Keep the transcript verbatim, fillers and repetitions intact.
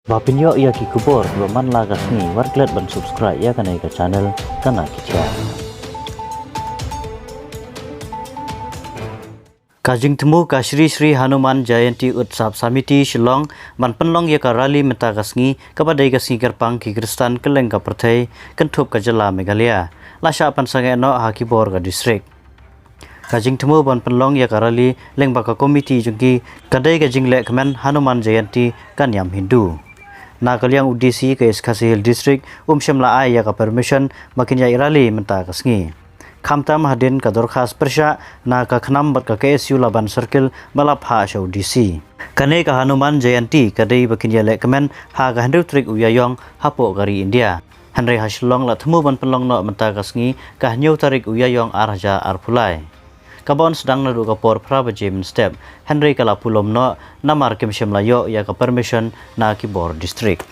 Ba pynïoh ïa ki khubor kiba man la ka sngi, wat klet ban subscribe ïa kane ka channel Kana Khithiah. Ka jingthmu ka Shri Shri Hanuman Jayanti Utsav Samiti Shillong ban pynlong ïa ka rally mynta ka sngi, kaba dei ka sngi kyrpang ki Khristan kylleng ka pyrthei, kynthup ka jylla Meghalaya, la shah pynsangeh noh ha ki bor ka district. Ka jingthmu ban pynlong ïa ka rally lyngba ka komiti jong ki ka dei ka jingleh kmen Hanuman Jayanti ka niam Hindu. Na ka liang u D C ka East Khasi Hills District um shym la ai ïa ka permission ba kin ïaid rally mynta ka sngi. Khamtam hadien ka dorkhas pyrshah na ka KHNAM bad ka K S U Laban Circle ba la phah sha u D C. Kane ka Hanuman Jayanti ka dei ba kin ïaleh kmen ha ka hynriew tarik u Ïaïong hapoh ka ri India. Hynrei ha Shillong la thmu ban pynlong noh mynta ka sngi, ka hynñiew tarik u Ïaïong ar hajar arphew lai. Ka ban sdang naduh ka por phra baje mynstep, hynrei ka la pulom noh namar kim shym la ïoh ïa ka permission na ki bor district.